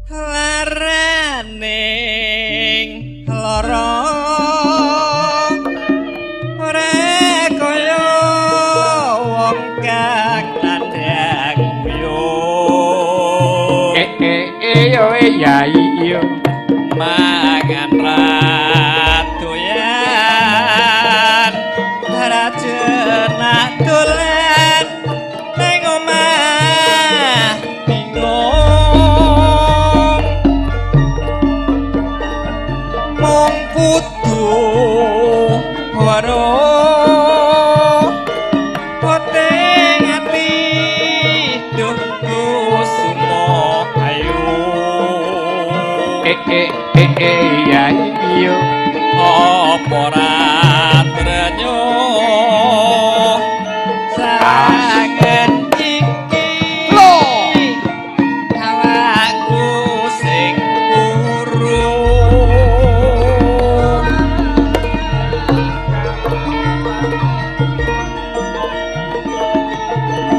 Laraning lara ora kaya wong kang nandhang uyuh. Eh eh eh yo eh ya iyo. Mangan ra doyan, ra jenak dolan ning omah bingung, mung kudu weruh poting ati duh kusumo ayu. Eh eh eh eh ya iyo. Apa ra trenyuh sangen iki awakku sing kuru.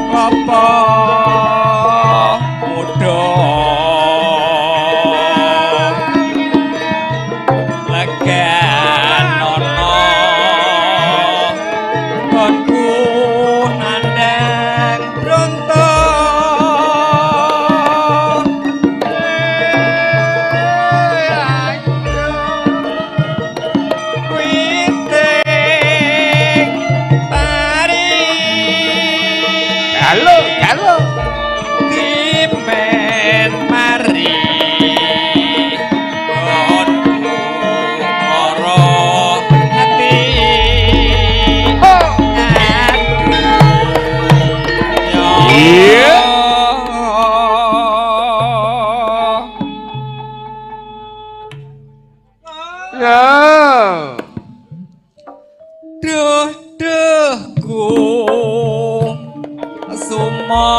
Apa muda legan ana konku nandhang bronto. Witing pari Halo, halo. Dimen mari konku lara ati. Aduh. Iya. Ya. Duh duh ku sumo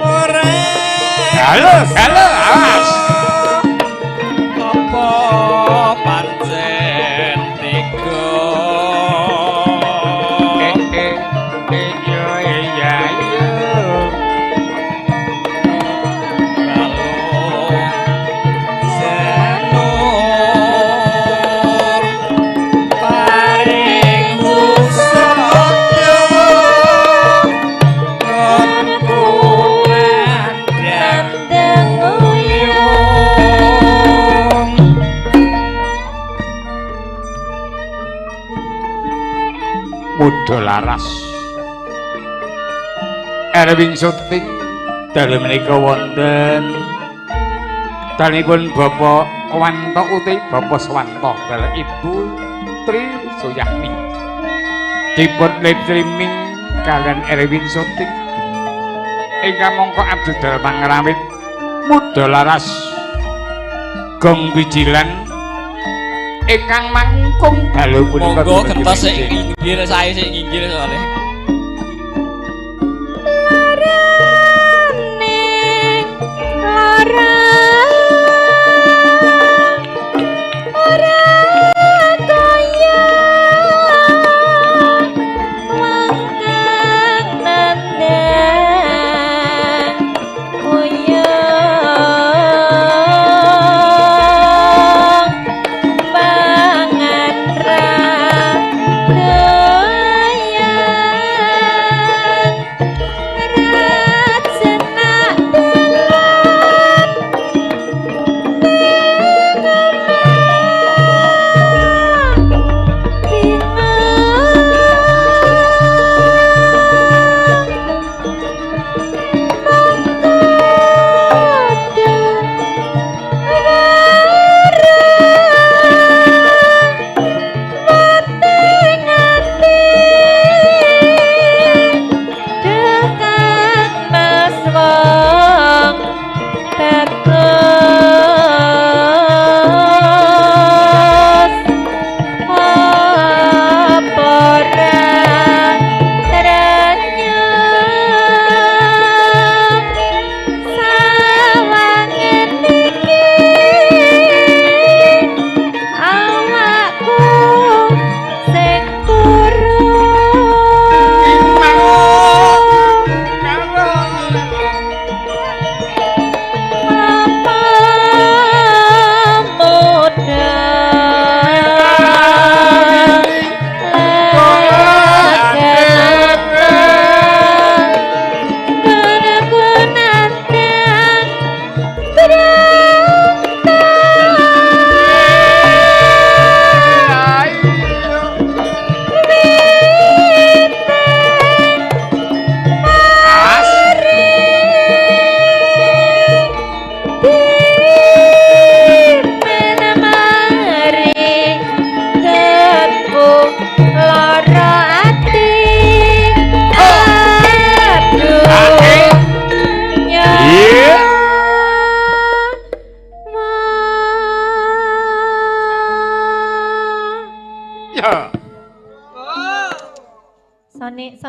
ora. Halo, halo, awas. Apa pancen tega Eh eh eh yo eh ya iyo. Balung janur paring husada konku nandhang uyung. Muda laras. Erwin Suting dalu menika wonten dalemipun Bapak Wanto utawi Bapak Swanto kaliyan Ibu Tri Suyahmi. Dipun live streaming kaliyan Erwin Suting ingkang mangka abdi dalem pangrawit muda laras gong wijilan ingkang mangkung dalu punika. Monggo gentos sik nginggir, sae sik nginggir soalé. Larane lara ora kaya wong kang nandhang uyung, mangan ra doyan.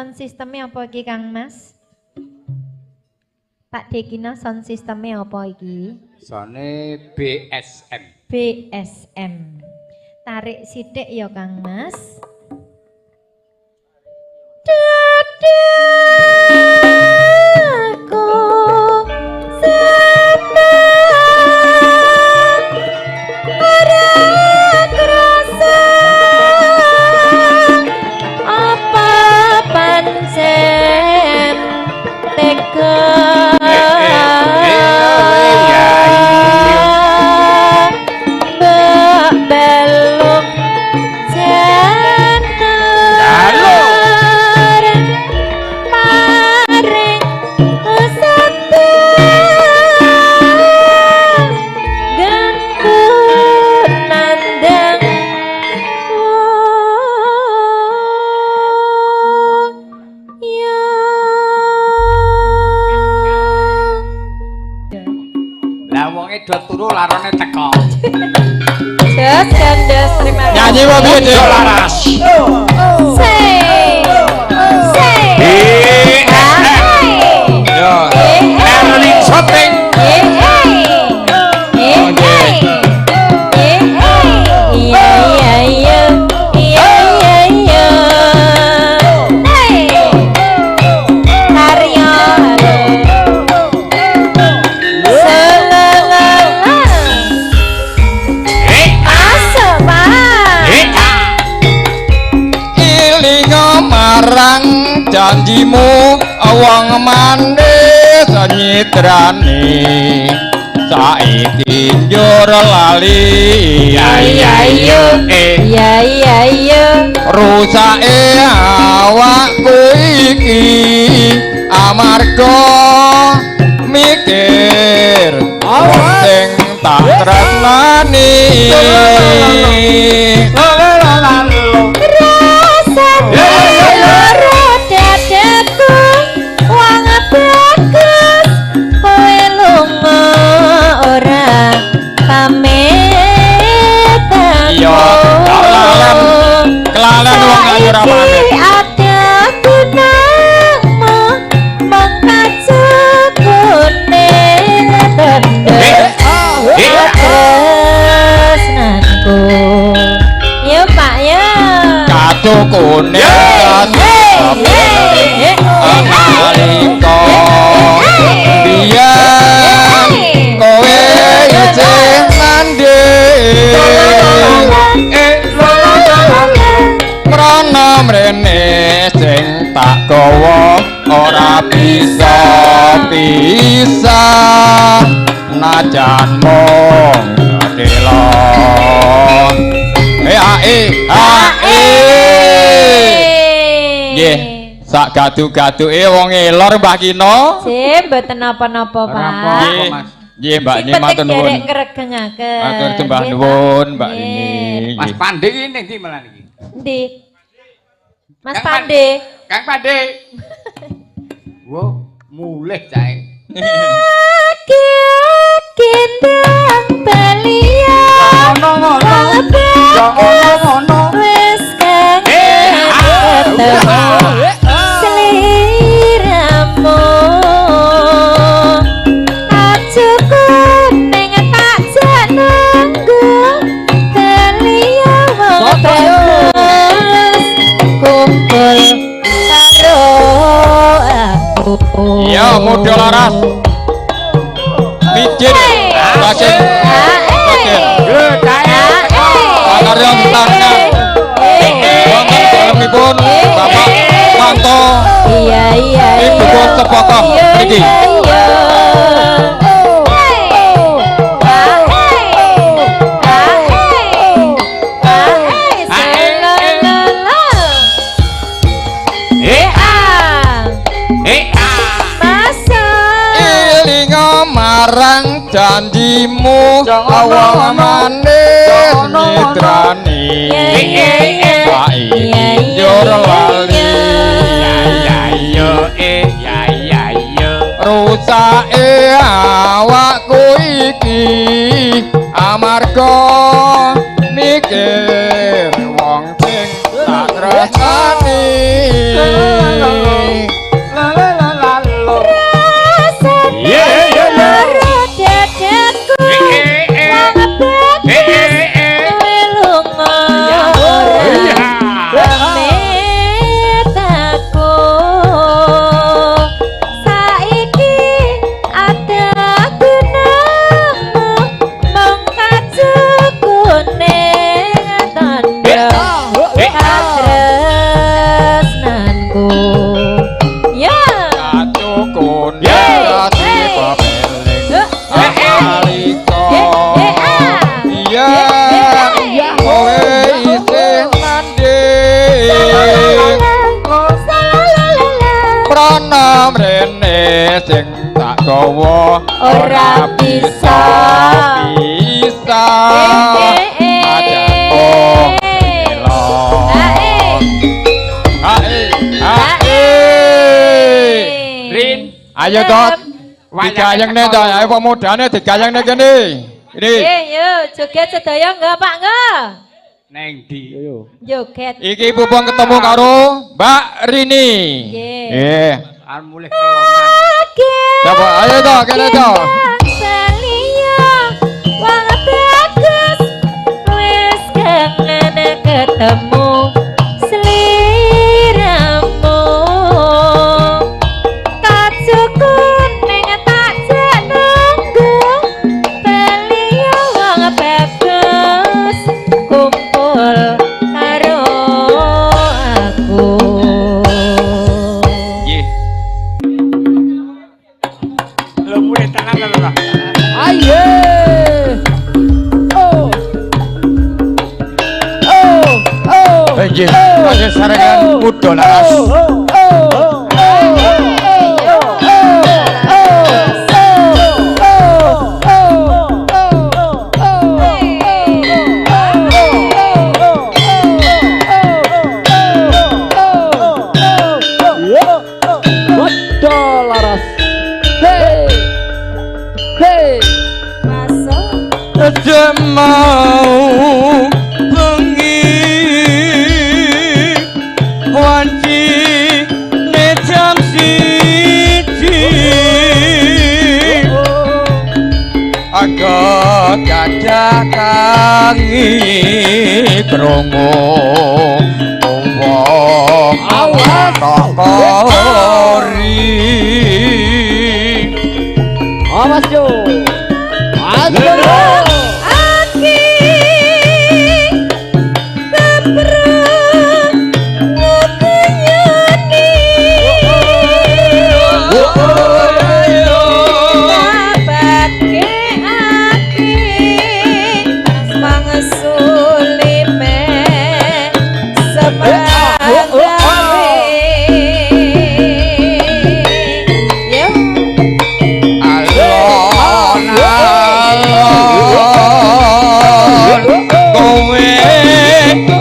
Sound sistemnya apa iki Kang Mas? Pak Dekino sound sistemnya apa iki? Sone BSM. BSM. Tarik sithik ya Kang Mas. Dadaku seneng ora krasa apa pancen tega mbak belum janar maring satu ganku nandang ya. Lah wonge do turu larone teko. Jos gandes, terima kasih. Nyanyi apa piye, Dik? Laras. Say, say. BSM. Yo. Erling Shooting. Iya iya iya iya iya. Hey. Karyo. Selalala. Eh, Masuk, Pak. eh, ah. Ilinga marang janjimu wong manis nyitrane saiki njur lali. Ya ya yo eh. Iya iya iya. Rusake awakku iki amarga mikir wong sing tak tresnani. Rasane loro dadaku wong bagus kowe lunga ora pamit aku. Iya, kelalen. Kelalen wong ayu ora pamit. Saiki ada gunamu mung kacukune tandha tresnanku. Ya Pak ya. Katukune nalika biyen kowe isih mandi mrono mrene sing tak gawa ora bisa pisah najan mung dela. E a e a e. Nggih, sak gadu-gaduke wong elor Mbah Kino. Sip, mboten napa-napa, Ora Pak. apa-apa, Nggih. Mas. Nggih, Mbak Sing Ni penting matur nuwun. derek ngregengaken. Matur sembah Nggih, nuwun, Pak. Mbak Rini. Mas Pande iki ning ndi malah iki? Endi? Mas Kang Pande. Kang Pande. Wo, mulih cae. Kindang balia. Ngono ngono. Wong Ya ngono ngono. wis kangen ketemu sliramu. Ajuku ning tak jak nunggu kaliya wong bagus kumpul karo aku. Ya, modal laras. Pijit saking Yo cae. Pakaryan Tangga. Wonten dalemipun Bapak Wanto Iya iya ing iya. Dukuh Cepokoh Iya, mriki. iya, iya. Ah, hey. Ah, hey. Ah, hey. Selalala. Eh, Ah, eh, ah. masuk. Ilinga marang janjimu wong manis nyitrane. Iya iya iya. Saiki Iya, iya, njur iya, lali. iya. Ya yo eh ya ya yo. Rusake awakku iki amarga mikir wong sing tak tresnani. rene. La la la la lo. Ye ye ye. Dadaku wong bagus kowe lunga ora pamit aku. Saiki ada gunamu mung kacukune tandha katresnanku. Ya. Kacukune ati pepeling nalika iya kowe isih nandhing prana mrene sing tak gawa Ora bisa. Bisa ajaku elo. Ae ae. Rin, Ayo Dot, digayengne to, ayo pemudane digayengne kene. Ini. Yo joget sedaya enggak Pak enggak? Neng ndi? Joget. Iki pupung ketemu karo Mbak Rini. Nggih. Nggih. Arep mulih kelonan. Coba ayo to kene to. Baliya wong bagus wis kangen ketemu sliramu. Kacuku ning tak jak nunggu baliya wong bagus kumpul karo aku. Nggih. Lho mulih tenan lho lho. Aye. Oh. Oh. Oh. Nggih, masih sarengan Muda Laras. Oh. Oh. Oh. Laras. Hey. Hey. Masuk. Aja mau bengi wanci ne jam 1 agak dadak tangi krungu wong Awas. kori. Awas yo. Awas yo. Aki kepruk ngukuyoni Babatke aki mangesulime sepagawe. Yo. Alon alon kowe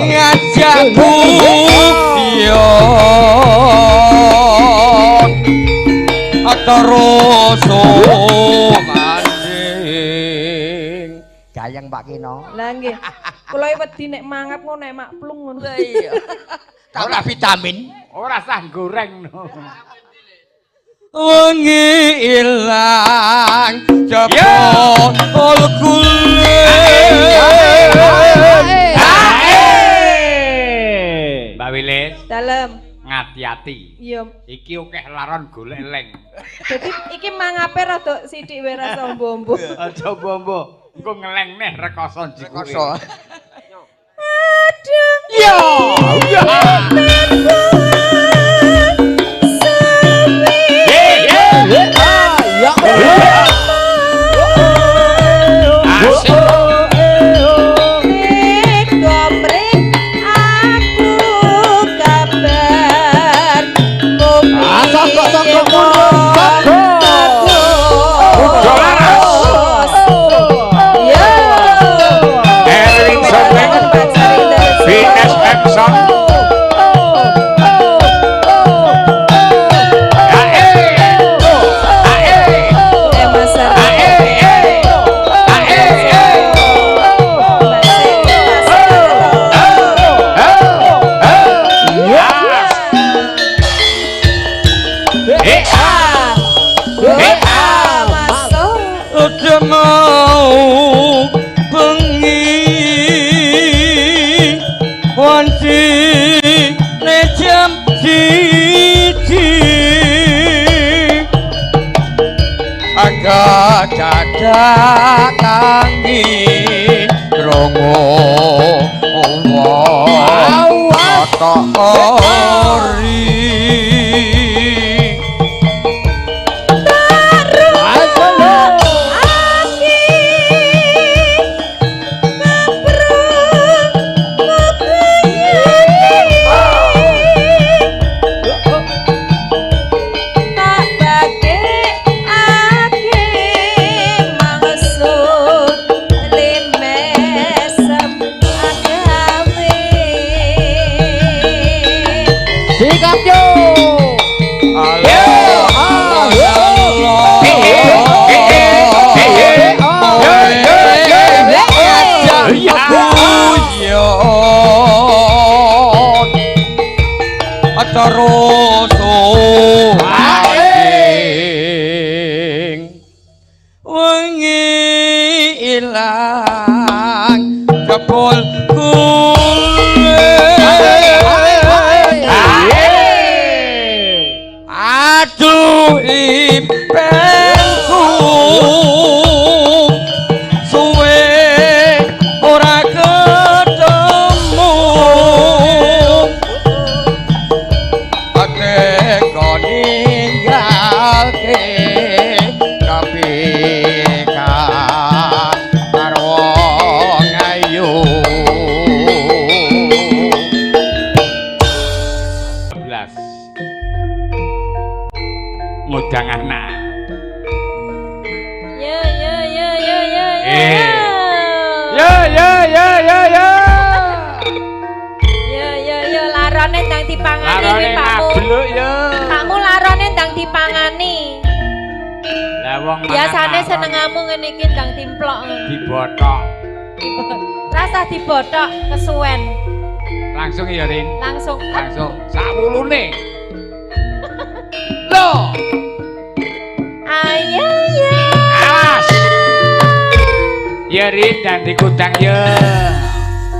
ngajak guyon terus manding. Gayeng Pak Kino. Lah nggih. Kula iki wedi nek mangap ngono nek mak plung ngono. Iya. Ora vitamin. Ora sah goreng no. Wengi ilang jebol kulit. Mbak Wilis, Dalem. ngati-ati. Iya. Iki akeh laron golek leng. Dadi iki mangape rada sithik wae rasa ombo-ombo. Aja ombo-ombo. Engko ngeleng neh rekoso njikuke. Rekoso. Aduh. Ya. Ya. Asik. Erwin Sopeng, BSM Sound. Agak dadak tangi krungu wong tok ori. Sikat yo. Terus aing wengi ilang jebul aduh impenku suwe ora ketemu teko ninggalke kepikan karo wong ayu. 11 ngundang anak. Yo yo yo yo yo yo. Yo yo yo yo yo. Yo yo yo larone ndang dipangani kuwi Larone Pakmu. ngabluk yo. Pakmu larone ndang dipangani. Lah wong mangan Biasane laron senengamu ngene iki ndang timplok ngono. Dibotok. Rasa dibotok kesuwen. Langsung ya Rin. Langsung. Langsung sak wulune. Loh, Ayo ya. awas. Ya Rin dan dikudang ya.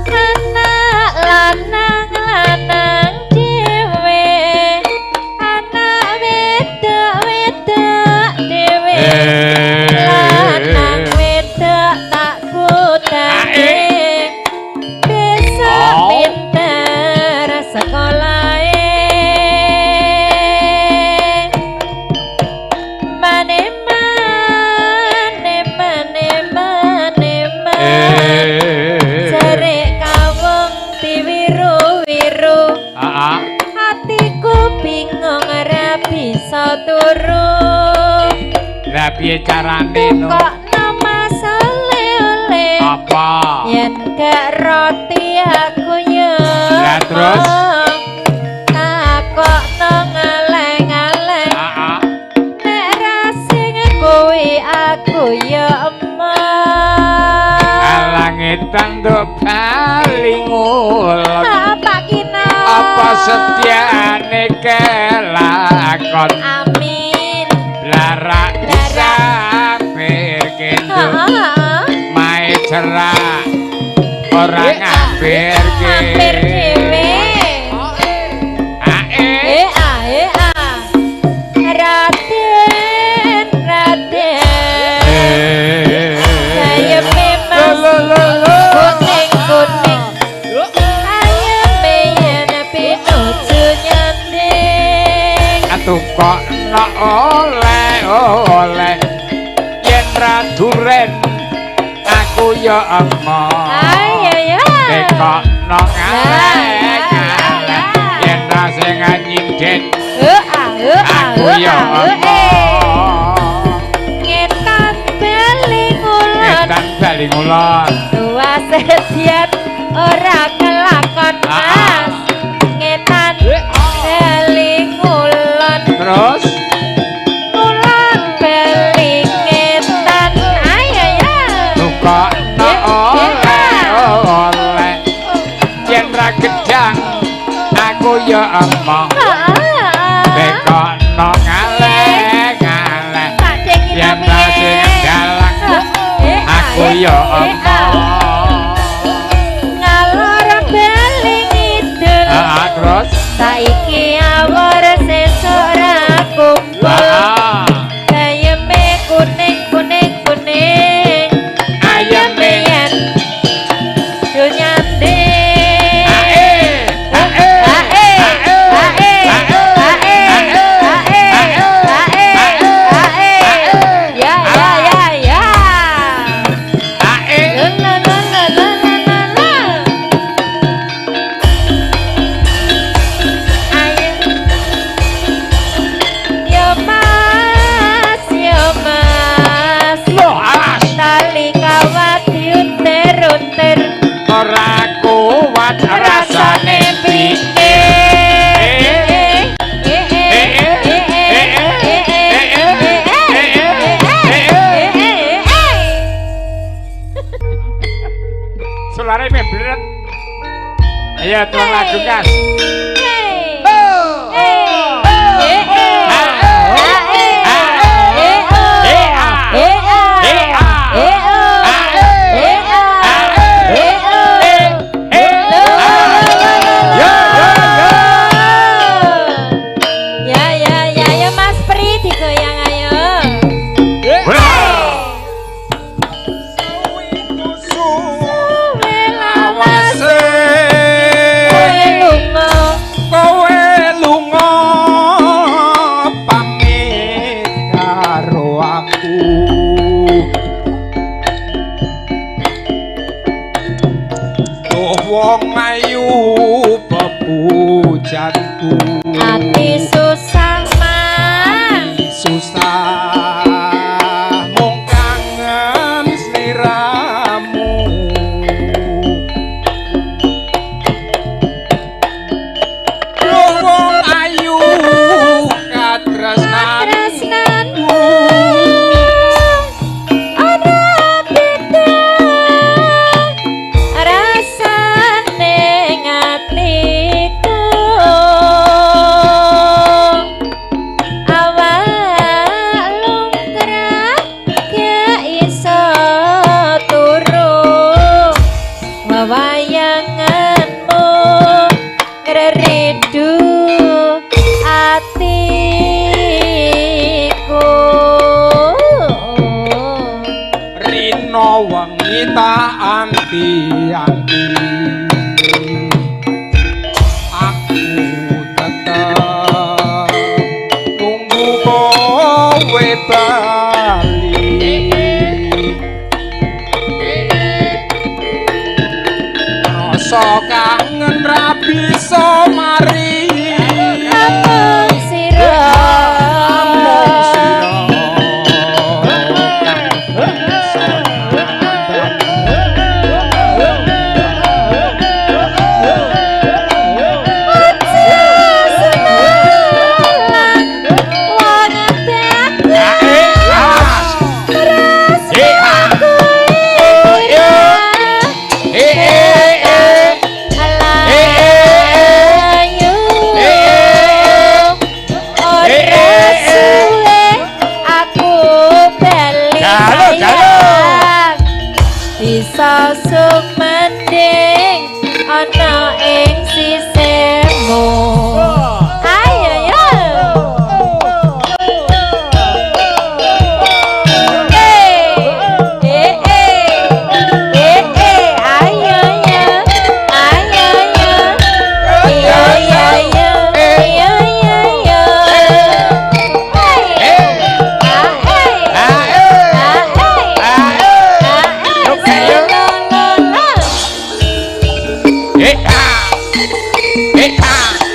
Anak lanang lanang dhewe. Anak wedok wedok dhewe. Lanang wedok tak kudange. Besok pinter sekolahe. Mane mane mane mane mane. Jerek kawung diwiru-wiru. Heeh. Hatiku bingung ora bisa turu. Lah piye carane no? Tukokno mas oleh-oleh. Apa? Yen gak roti aku yo. Lah terus? Takokno ngaleng-aleng. Heeh. Nek ra sing kuwi aku yo emoh. Alange tanduk bali ngulon. Pak Kina. Apa setiane kelakon? Amin. Blarak disampir kenduk. Heeh. Mae cerak ora ngabirke. Hampir dhewe. Ae. Eh a eh a. Raden Raden. Ayeme mas kuning kuning. Ayeme yen pinuju nyanding. Tukokno oleh oleh yen ra duren aku ya emoh. Ayo ya. Tekokno ngaleh ngaleh yen ra sing nyinden Eh a eh a aku eh ya a eh. emoh. Ngetan bali ngulon. Ngetan bali ngulon. Tua sedian ora kelakon mas. Ngetan bali ngulon. Terus Ngulon bali ngetan. Ayo ya. tukokno oleh oleh yen ra gedang aku ya emoh. Tekokno ngaleh ngaleh Pak Dek yen ra sing dalang aku ya emoh. Ngalor bali ngidul. Heeh, terus Saiki awor sesuk ra kumpul. heeh. Gayeme kuning Blret. Ayo telung lagu kas. Ya ya ya ya Mas Pri digoyang ayo. Suwe lawase kowe lunga. Kowe lunga pamit karo aku. Duh wong ayu pepujanku. Ati susah mah. Susah mung kangen sliramu. Duh wong ayu katresnanku. Tresnanku ora beda rasane ngatiku. Awak lungkrah gak iso turu wewayanganmu ngreridu atiku. Rino wengi tak anti-anti. Aku tetep nunggu kowe bali. Rasa kangen ra bisa mari. Amung sira. Amung sira kang bisa nambani. Aja semelang wong bagus tresnaku Ayu ora suwe aku bali sayang bisa sumending ana ing sisihmu. Ayo yo. Eh eh eh eh ayo yo ayo yo iya iya iya iya iya iya. Hey ah hey ah hey ah hey la la la.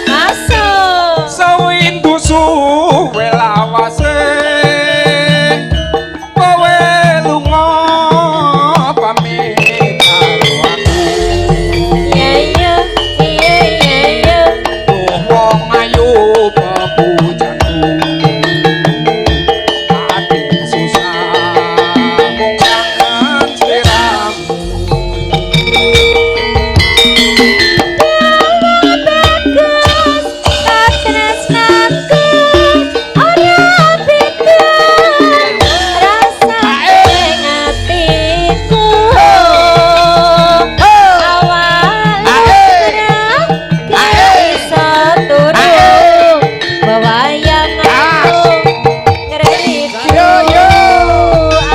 Masuk. Sewindu suwe lawase kowe lunga pamit karo aku. Iya iya iya iya iya. Duh wong ayu pepujanku. Ati susah mung kangen sliramu. Bagus katresnanku ora beda rasane atiku. Awal lumrah gak iso turu wewayanganmu ngreridu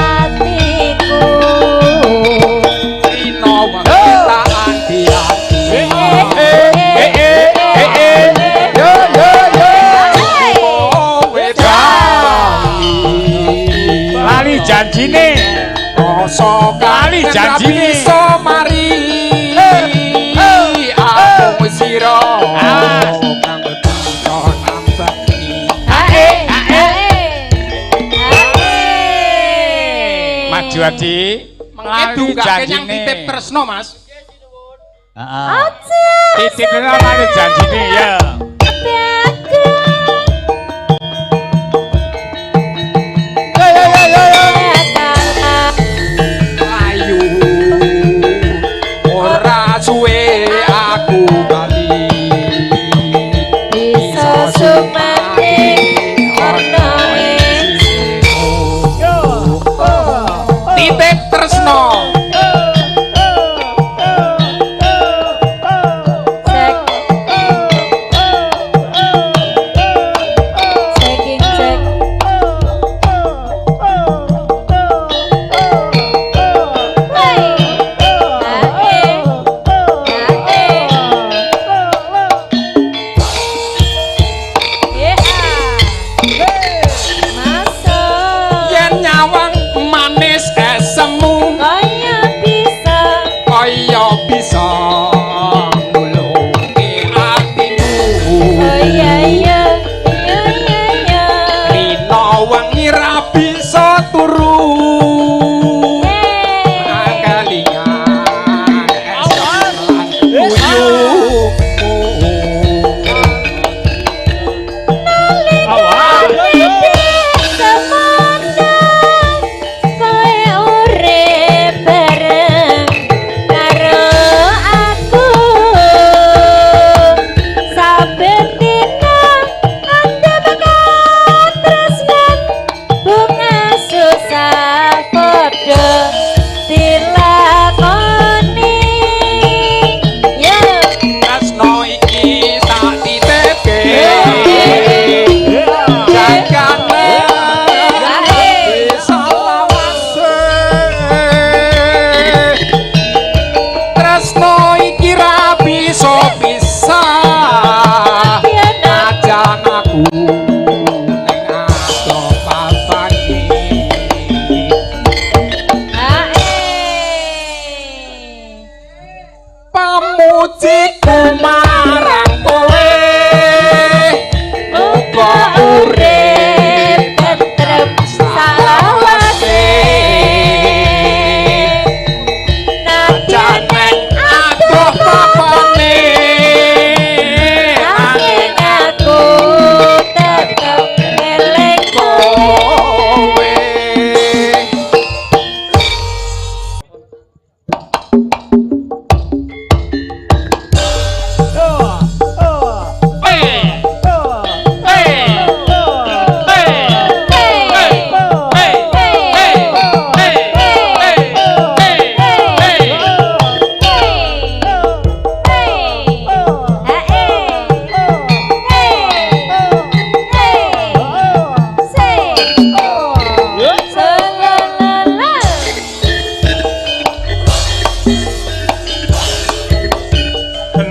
atiku. Rino wengi tak anti-anti. Kowe bali. Lali janjine. Rasa Lali kangen ra janjine. bisa mari. Amung sira kang bisa nambani. Maju Adi. Mengke Lali dunggake nyang janjine. titip tresno Mas. Heeh. Titip lali janjine ya. Bagus. Ayu ora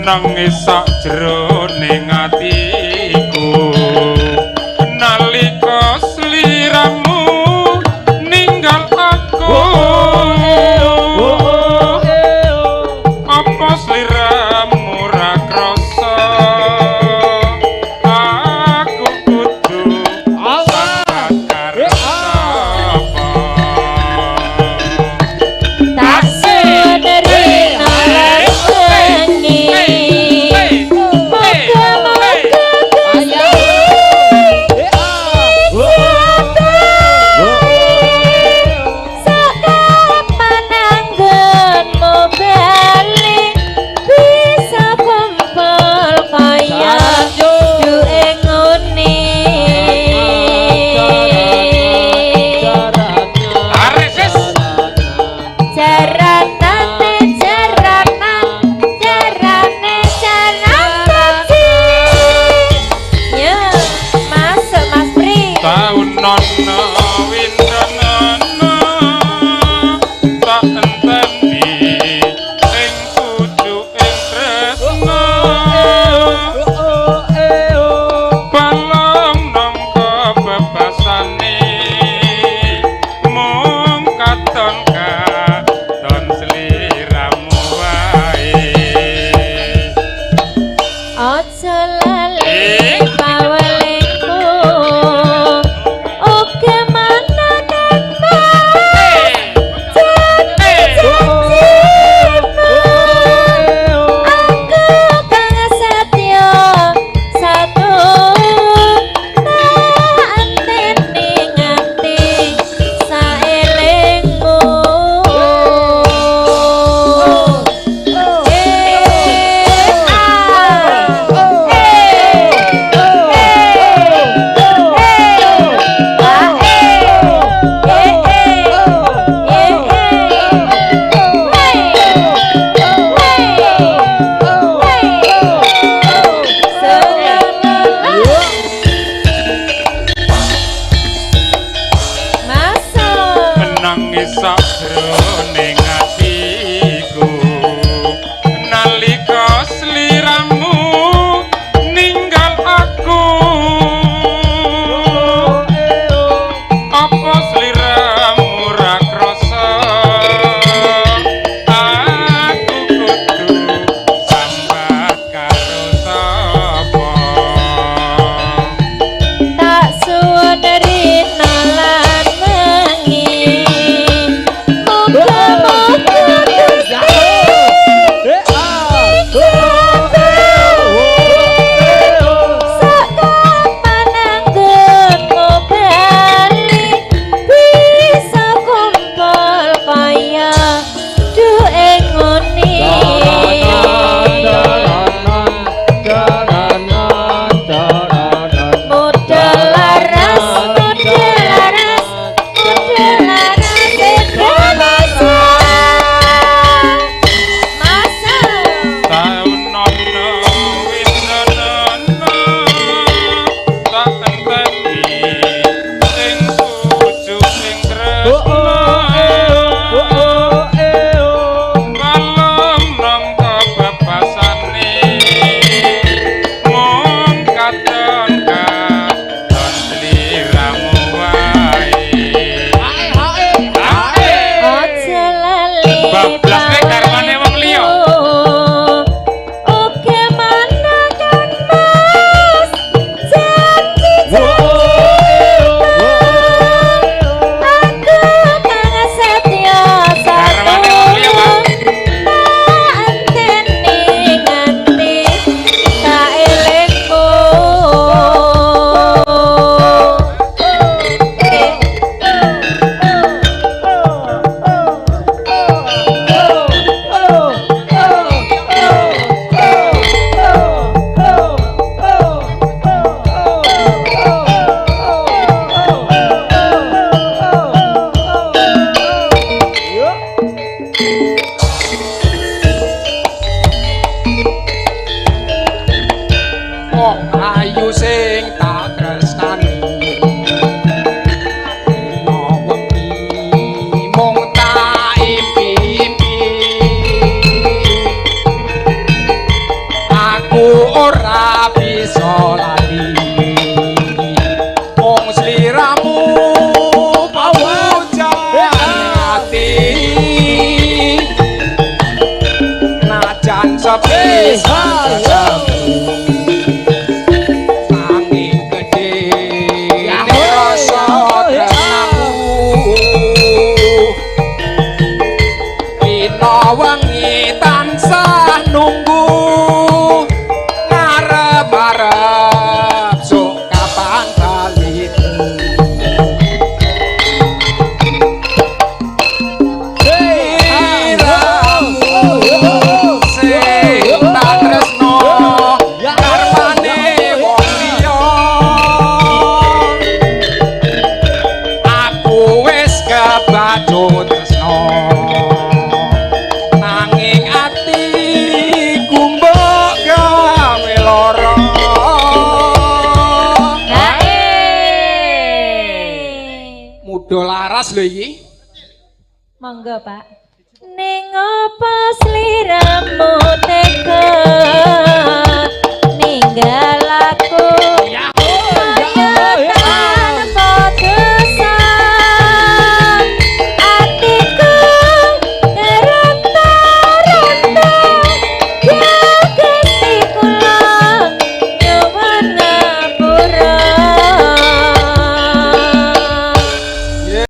Nangis sakjroning atiku nalika sliramu ninggal aku. Apa sliramu ra krasa aku kudu sambat karo sapa? Tak suwun rina lan wengi, muga-muga Gusti sakapan anggonmu bali bisa kumpul kaya duwe ngene. Arek sis. Jaranane jaranan, jarane jaran dadi. Ya, masuk Mas Pri. Taun nono windonono tak enteni ing pucuking tresna balung nangka bebasane mung katon katon sliramu wae. Aja lali pawelingku, uga mana tanpa janji-janjimu. Aku kang setya satu tak enteni nganti saelingmu. Eh, ah, eh, eh, eh, ah, eh, eh, eh, eh, eh, Masuk. Nangis sakjroning atiku nalika sliramu ninggal aku. Apa sliramu ra krasa aku kudu sambat karo sapa? Tak suwun rina lan wengi, muga-muga Sepisan ketemu, saking gedhe rasa tresnaku. Dina wengi tansah nunggu, ngarep-arep sok kapan balimu. Sliramu sing tak tresno karmane wong liya, aku wis kebacut tresno, nanging atiku mbok gawe lara. Hae. Muda laras lho iki. Monggo, Pak. Ning apa sliramu tega